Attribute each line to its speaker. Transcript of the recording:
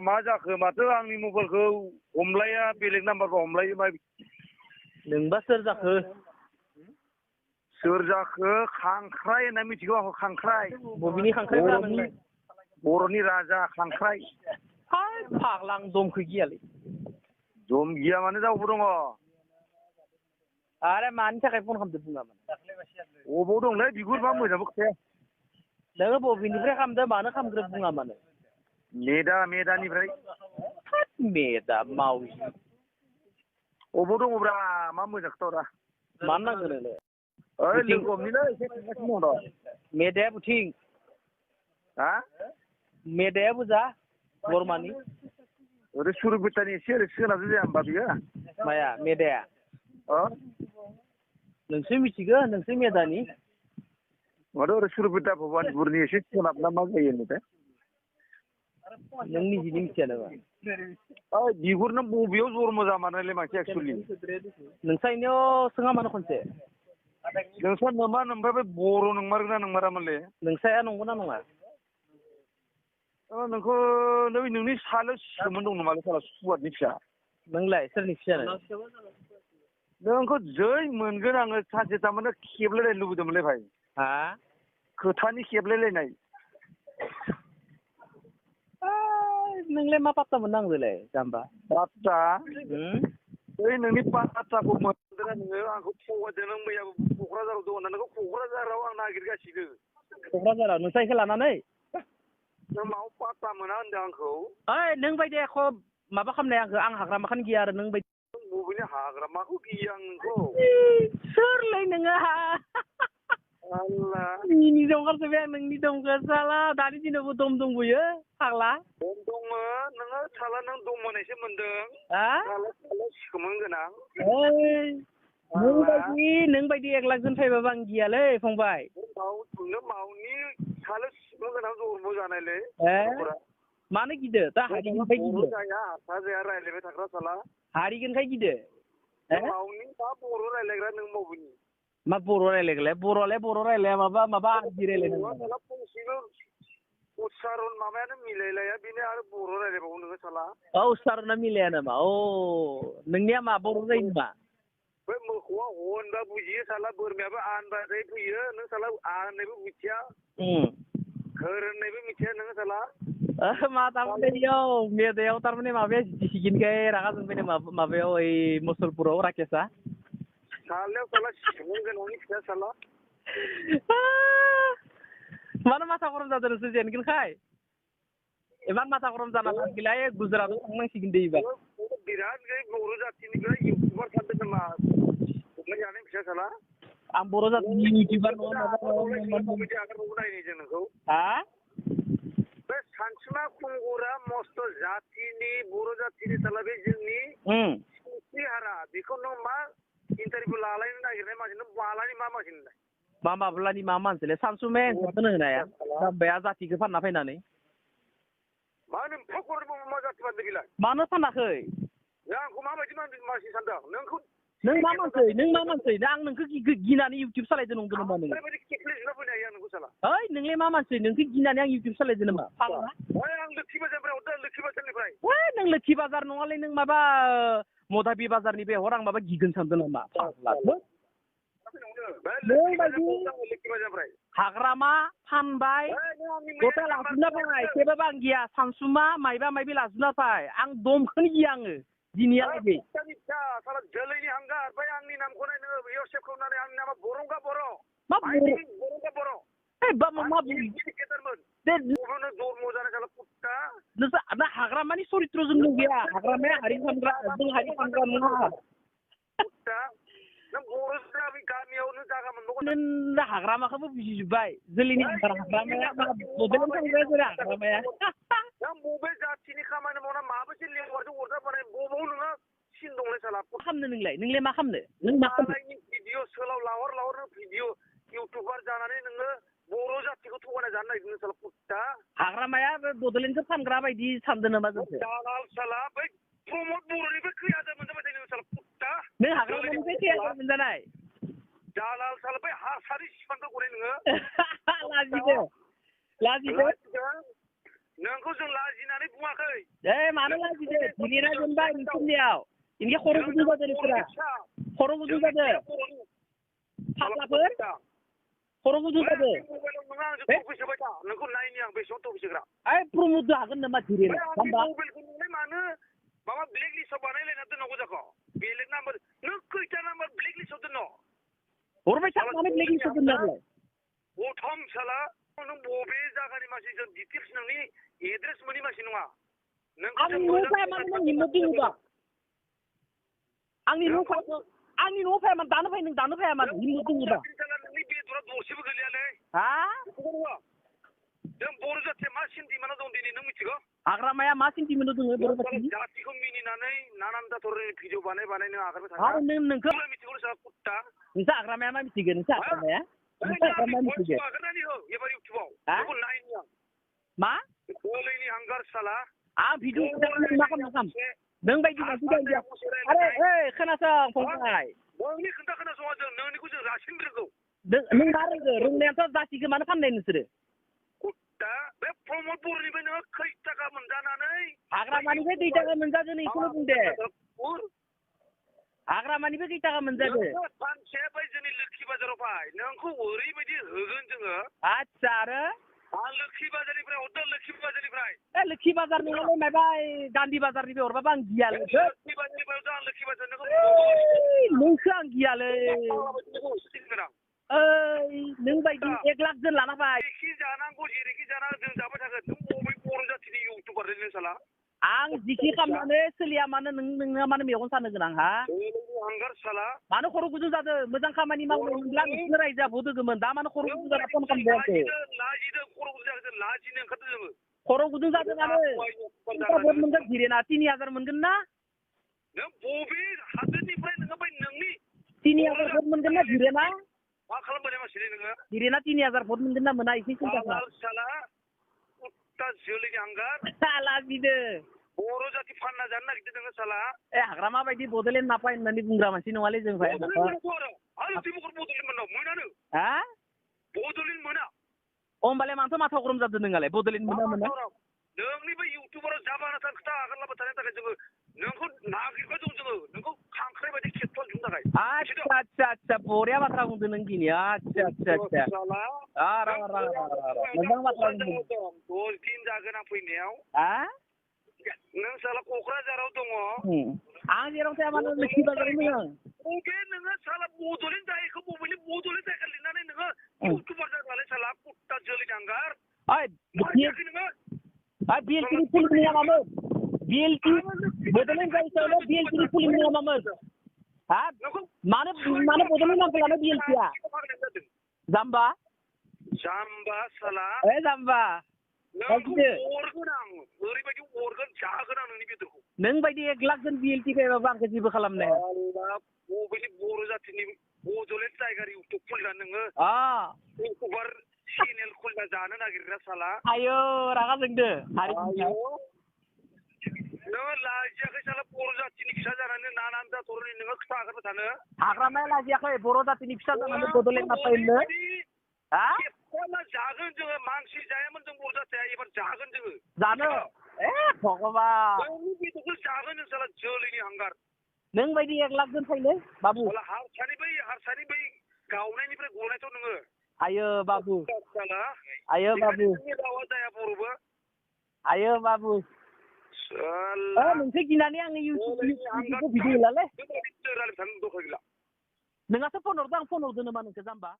Speaker 1: मा जाखो माथो आंनि मबाइलखौ हमलाया बेलेग नाम्बारबा हमलायो मा
Speaker 2: नोंबा सोर जाखो
Speaker 1: खांख्राइ होनना मिथिगौ आंखौ खांख्राइ
Speaker 2: बबेनि खांख्राइफ्रा नोंलाय
Speaker 1: बर'नि राजा खांख्राइ
Speaker 2: हाय फाग्ला आं दमखौ गियालै
Speaker 1: दम गैया मानो दाउबो दङ
Speaker 2: आरे मानि थाखाय फन खालामदो बुङामोन
Speaker 1: अबाव दंलै बिगुर मा मोजांबो खोथाया
Speaker 2: नोङो बबेनिफ्राय खालामदो मानो खालामग्रो बुङा मानो
Speaker 1: मेदानिफ्राय
Speaker 2: मेदा मावजि
Speaker 1: अबाव दङब्रा मा मोजां खोथाहरा
Speaker 2: मानो नांगौ नोंनो
Speaker 1: ओइ लोगो हमनिलै एसे थांगासिनो दङ र'
Speaker 2: मेदाया बुथिं
Speaker 1: हा
Speaker 2: मेदाया बुजा बरमानि
Speaker 1: ओरै सुरुपेटानि एसे ओरै सोनाबजों जाया होमबा बियो
Speaker 2: माया मेदाया नोंसो मिथिगो नोंसो मेदानि
Speaker 1: माथो ओरै सुरुपेटा भबानिपुरनि एसे सोनाब ना मा जायो होनोथाय
Speaker 2: नों निजिनि मिथिया नामा
Speaker 1: ओइ बिगुर नों बबेयाव जन्म जामारनायलै मानसि एक्सुवेलि
Speaker 2: नोंसानियाव सोङा मानो खनसे
Speaker 1: नोंस्रा नामा ओमफ्राय बे बर' नंमारगोना नंमारामोनलै
Speaker 2: नोंसाया नंगौना नङा
Speaker 1: नोंखौ नोंनि सालायाव सिखोमोन दं नामालै साला सुवादनि फिसा
Speaker 2: नोंलाय सोरनि फिसानो
Speaker 1: नोंखौ जै मोनगोन आङो सानसे थारमाने खेबलायलायनो लुबैदोंमोनलै भाइ
Speaker 2: हा
Speaker 1: खोथानि खेबलायलायनाय
Speaker 2: नोंलाय मा पात्ता मोननो आंजोंलाय जाम्बा
Speaker 1: पात्ता ओइ नोंनि पात्ताखौ मोनदोंना नोङो आंखौ थगायदों नों मैयाबो क'क्राझाराव दं होनना नोंखौ क'क्राझाराव आं नागिरगासिनो
Speaker 2: क'क्राझाराव नोंसाइखौ लानानै
Speaker 1: नों माव पात्ता मोना होनदों आंखौ
Speaker 2: ओइ नों बायदि एख' माबा खालामनाय आं हाग्रामाखौनो गिया आरो नों बायदि
Speaker 1: बबेनि हाग्रामाखौ गियो आं नोंखौ
Speaker 2: सोरलै नोङो मिनिनो ओंखारजोब्बाय आं नोंनि दमखौ साला दानि दिनावबो दम दंबोयो फाग्ला
Speaker 1: दम दंमोन नोङो साला नों दम होनायसो मोनदों सिखोमोन गोनां
Speaker 2: नों बायदि 1 लाख जोन फैबाबो आं गियालै फंबाय
Speaker 1: नों मावनि साला सिखोमोन गोनां जन्म जानायलै
Speaker 2: मानो गिदो दा हारिगोनखाय गिदो
Speaker 1: जाया हारसा जाया रायज्लायबाय थाग्रा साला
Speaker 2: हारिगोनखाय गिदो
Speaker 1: मावनि मा बर' रायज्लायग्रा नों मावबोनि
Speaker 2: मा बर' रायज्लायग्रालाय बर'आलाय बर' रायज्लाया माबा आदि रायज्लायनांगौ
Speaker 1: फंसेबो उच्चारन माबायानो मिलायलाया बेनो आरो बर' रायज्लायबावो नोङो साला
Speaker 2: उच्चारना मिलाया नामा नोंनिया मा बर' जायो नामा
Speaker 1: बै मोसौआ होनबा बुजियो साला बोरमायाबो आनबाथाय फैयो नों साला होननायबो मिथिया खोर होननायबो मिथिया नोङो साला
Speaker 2: मा थारमाने इयाव मेदायाव थारमाने माबाया जिसिगिनखाय रागा जोंबाय माबायाव ओइ मुसलपुराव राकेशआ
Speaker 1: सालायाव साला सिखोमोन गोनांनि फिसा साला
Speaker 2: मानो माथा गरम जादों नोंसोर जेनगोनखाय इमान माथा गरम जाना लागिलाय गुजरातआव थांनांसिगोन दे एबार
Speaker 1: बिराद बर' जाथिनिफ्राय इउटुबार सानदों नामा जानाय फिसा साला
Speaker 2: आं बर' जातिनि इउटुबार नङा
Speaker 1: नायनो जों नोंखौ बे सानसुमा खुंगुरा मस्थ' जातिनि बर' जातिनि साला बे जोंनि हारा बेखौ नों मा इन्टारभिउ लालायनो नागिरनाय मानसि नों मालानि मा मानसि नोंलाय
Speaker 2: मा माब्लानि मा मानसिलाय सानसुमे होनो होनाया जाम्बाया जातिखौ फानना फैनानै
Speaker 1: मा होनो मा जाति फानदों बेलाय मानो
Speaker 2: फानाखै
Speaker 1: आंखौ माबायदि मानसि सानदों नोंखौ
Speaker 2: नों मा मानसि आं नोंखौ गिनानै इउटुब सालायदों नंदों नामा नों
Speaker 1: ओरैबायदि खेख्लेजोबना फैनो हायो आं नोंखौ साला
Speaker 2: ओइ नोंलाय मा मानसि नोंखौ गिनानै आं इउटुब सालायदों नामा
Speaker 1: आं लोखि बाजारनिफ्राय हरदों लोखि बाजारनिफ्राय
Speaker 2: नों लोखि बाजार नङालै नों माबा मदाबि बाजारनि बेहर आं माबा गिगोन सानदों नामा हाग्रामा फानबाय गथा लाजुना फै थेवबाबो आं गिया सानसुमा मायबा मायबि लाजुना फै आं दमखौनो गिया आङो दिनैहालागै
Speaker 1: जोलैनि हांगार ओमफ्राय आंनि नामखौ नायनो बेयाव सेभ खालामनानै आंनि नामा बरंगा बर'
Speaker 2: मा
Speaker 1: बरंगा बर'
Speaker 2: हाग्रामानि चरित्र जों गैया हाग्रामाया हारि फानग्रा जों हारि फानग्रा नङा हाग्रामाखौबो बुजिजोब्बाय जोलैनि हाग्रामाया हाग्रामाया
Speaker 1: बबे जाथिनि खामानि मावना माबेसे लेवारजों अरजाबोनाय बबाव नोङो सिन दंलै साला
Speaker 2: मा खालामनो नोंलाय मा खालामनो नों मा
Speaker 1: भिडिअ सोलाव लाहर भिडिअ इउटुबार जानानै नोङो बर' जातिखौ थगायना जानो नागिरदों साला पुट्टा
Speaker 2: हाग्रामाया बड'लेण्डखौ फानग्रा बायदि सानदों नामा जोंखौ
Speaker 1: दालाल साला बै प्रमद बर'निफ्राय खैहाजार मोनजाबाय थायो साला पुट्टा
Speaker 2: नों हाग्रामानिफ्राय खैहाजार मोनजानाय
Speaker 1: दालाल साला बै हासारि सिफानखौ गनाय नोङो नोंखौ जों लाजिनानै बुङाखै
Speaker 2: मानो लाजिदो दिलिना दोनबाय नोंसोरनियाव इनके खर' गुदुं जादों नोंसोरा खर' गुदुं जादों फाग्लाफोर खर' गुदुं जादों
Speaker 1: नोंखौ नायनि आं बेसेबां टपिसोग्रा
Speaker 2: प्रमद हागोन नामा दिलिना होमबा
Speaker 1: मबाइलखौ नोंलाय मानो माबा ब्लेक लिस्टआव बानायलायना दोननांगौ जाखो बेलेग नाम्बार नों खैथा नाम्बार ब्लेक लिस्टआव दोननो
Speaker 2: हरबाय थानानै ब्लेक लिस्टआव दोननांगौलाय
Speaker 1: गथम साला नों बबे जायगानि मानसि जों डिटेल्स नोंनि एड्रेस मोनि मानसि नङा
Speaker 2: आंनि न'आव फाया मानो नों हिम्मत दोङोबा आंनि न'आव फाया मानो दानो फाय नों दानो फाया मानो हिम्मत दोङोबा
Speaker 1: नोंनि बेदरा दसेबो गोलैयालै जों बर' जाथिया मा सिन्टिमेन्टआव दं दिनै नों मिथिगौ
Speaker 2: हाग्रामाया मा सिन्टिमेन्टआव दङ बर' जाथिनि
Speaker 1: जातिखौ मिनिनानै नानान धरननि भिडिअ बानाय नों आगारबाय थायो
Speaker 2: आरो नोंखौ
Speaker 1: मिथिगौ साला कुत्ता
Speaker 2: नोंसा हाग्रामाया मा मिथिगोन नोंसा हाग्रामाया मिथिगोन
Speaker 1: आगारनानै हो एबार इउटुबाव बेखौ नायनि आं
Speaker 2: मा
Speaker 1: गोलैनि हांगार साला
Speaker 2: आं भिडिअ मा खालाम नों बायदि मानसि गैया आरे खोनासं फंबाय
Speaker 1: नोंनि खोथा खोनासङा जों नोंनिखौ जों रासिन रोंगौ
Speaker 2: नों मा रोंगौ रोंनायाथ' जातिखौ मानो फाननाय नोंसोरो
Speaker 1: दा बे प्रमद बर'निफ्राय नोङो खै थाखा मोनजानानै
Speaker 2: हाग्रामानिफ्राय 2 थाखा मोनजादो बेखौनो बुंदे हाग्रामानिफ्राय 2 थाखा मोनजादो
Speaker 1: सानसे बै जोंनि लोखि बाजाराव फाय नोंखौ ओरैबायदि होगोन जोङो
Speaker 2: आच्छा आरो
Speaker 1: लोखि बाजारनिफ्राय हरदो लोखि बाजारनिफ्राय
Speaker 2: लोखि बाजार नङालै माबा गान्धी बाजारनिफ्राय हरबाबो आं गियालै
Speaker 1: लोखि बाजारनिफ्राय आं लोखि बाजार
Speaker 2: नोंखौ आं गियालै नों बायदि 1 लाख जों लाना फै
Speaker 1: जेरैखि जानांगौ जेरैखि जानांगौ जों जाबाय थागोन नों बबे बर' जाथिनि इउटुबार नों साला
Speaker 2: आं जिखि खालामनानै सोलिया मानो नोंनो मानो मेगन सानो गोनां हा
Speaker 1: हांगार साला
Speaker 2: मानो खर' गुदुं जादों मोजां खामानि मावनो मोनब्ला नोंसोर रायजोआ भट होगौमोन दा मानो खर' गुदुं जाना फन खालामदों
Speaker 1: लाजिदों खर' गुदुं जादों लाजिनो ओंखारदों जोङो
Speaker 2: खर' गुदुं जादों आरो भट मोनगोन धिरेना 3000 मोनगोन ना
Speaker 1: नों बबे हादोरनिफ्राय नोङो बै नोंनि
Speaker 2: 3000 भट मोनगोन ना धिरेना
Speaker 1: मा खालामबाय मानसि नोङो
Speaker 2: धिरेना 3000 भट मोनगोन ना मोना एसे सिन्था खालाम
Speaker 1: साला कुत्ता जोलैनि हांगार
Speaker 2: लाजिदो
Speaker 1: बर' जाति फानना जानो नागिरदों नोङो साला
Speaker 2: हाग्रामा बायदि बड'लेण्ड नाफाय होननानै बुंग्रा मानसि नङालै जों भाइ
Speaker 1: आरो तिमुखुर बड'लेण्ड मोना मोनानो बड'लेण्ड मोना
Speaker 2: होमबालाय मानोथ' माथा गरम जादों नोंहालाय बड'लेण्ड मोना
Speaker 1: नोंनि बै इउटुबाराव जाबाना खोथा आगारलाबाय थानायनि थाखाय जोङो नोंखौ नागिरबाय दं जोङो नोंखौ खांख्राइ बायदि खेबथ'आ जुनो थाखाय
Speaker 2: आच्छा बरिया बाथ्रा बुंदों नों दिनै आच्छा मोजां बाथ्रा बुंदों
Speaker 1: 10 दिन जागोन आं फैनायाव नों साला क'क्राझाराव दङ
Speaker 2: आं जेराव थाया मानो लोखि बाजाराव दङ
Speaker 1: बबे नोङो साला बड'लेण्ड जायैखौ बड'लेण्ड जायगा लिरनानै नोङो इउटुबार जाबालाय साला कुत्ता जोलैनि हांगार
Speaker 2: बिएलटिनि फिल्म नङामोन बिएलटि बड'लेण्ड जायैखौनो बिएलटिनि फिल्म नङामोन मानो बड'लेण्ड नामखौ लानो बिएलटिआ जाम्बा साला जाम्बा
Speaker 1: ओरैबायदि अरगोन जागोन आं नोंनि बेदरखौ
Speaker 2: नों बायदि 1 लाख जोन बिएलटि फैबाबो आंखौ जेबो खालामनाया
Speaker 1: बबेनि बर' जातिनि बड'लेण्ड टाइगार इउटुब खुलिना नोङो इउटुबार चेनेल खुलिना जानो नागिरग्रा साला
Speaker 2: आयो रागा जोंदो
Speaker 1: नोङो लाजियाखै साला बर' जातिनि फिसा जानानै नानान धरननि नोङो खोथा आगारबाय थानो
Speaker 2: हाग्रामाया लाजियाखै बर' जातिनि फिसा जानानै बड'लेण्ड नाफाय होननो
Speaker 1: जागोन जोङो मानसि जायामोन जों बर' जातिया एबार जागोन जोङो
Speaker 2: जानो भगबान
Speaker 1: नोंनि बेदरखौ जागोन जों साला जोलैनि हांगार
Speaker 2: नों बायदि 1 लाख जोन फैलै बाबु
Speaker 1: हारसानि बै गावनायनिफ्राय गनायथ' नोङो
Speaker 2: आयो बाबु
Speaker 1: जाया बर'बो
Speaker 2: आयो बाबु नोंसो गिनानै आङो इउटुबखौ भिडिअ होलालै नोंहासो फन हरदो आं फन हरदो नामा नोंखौ जाम्बा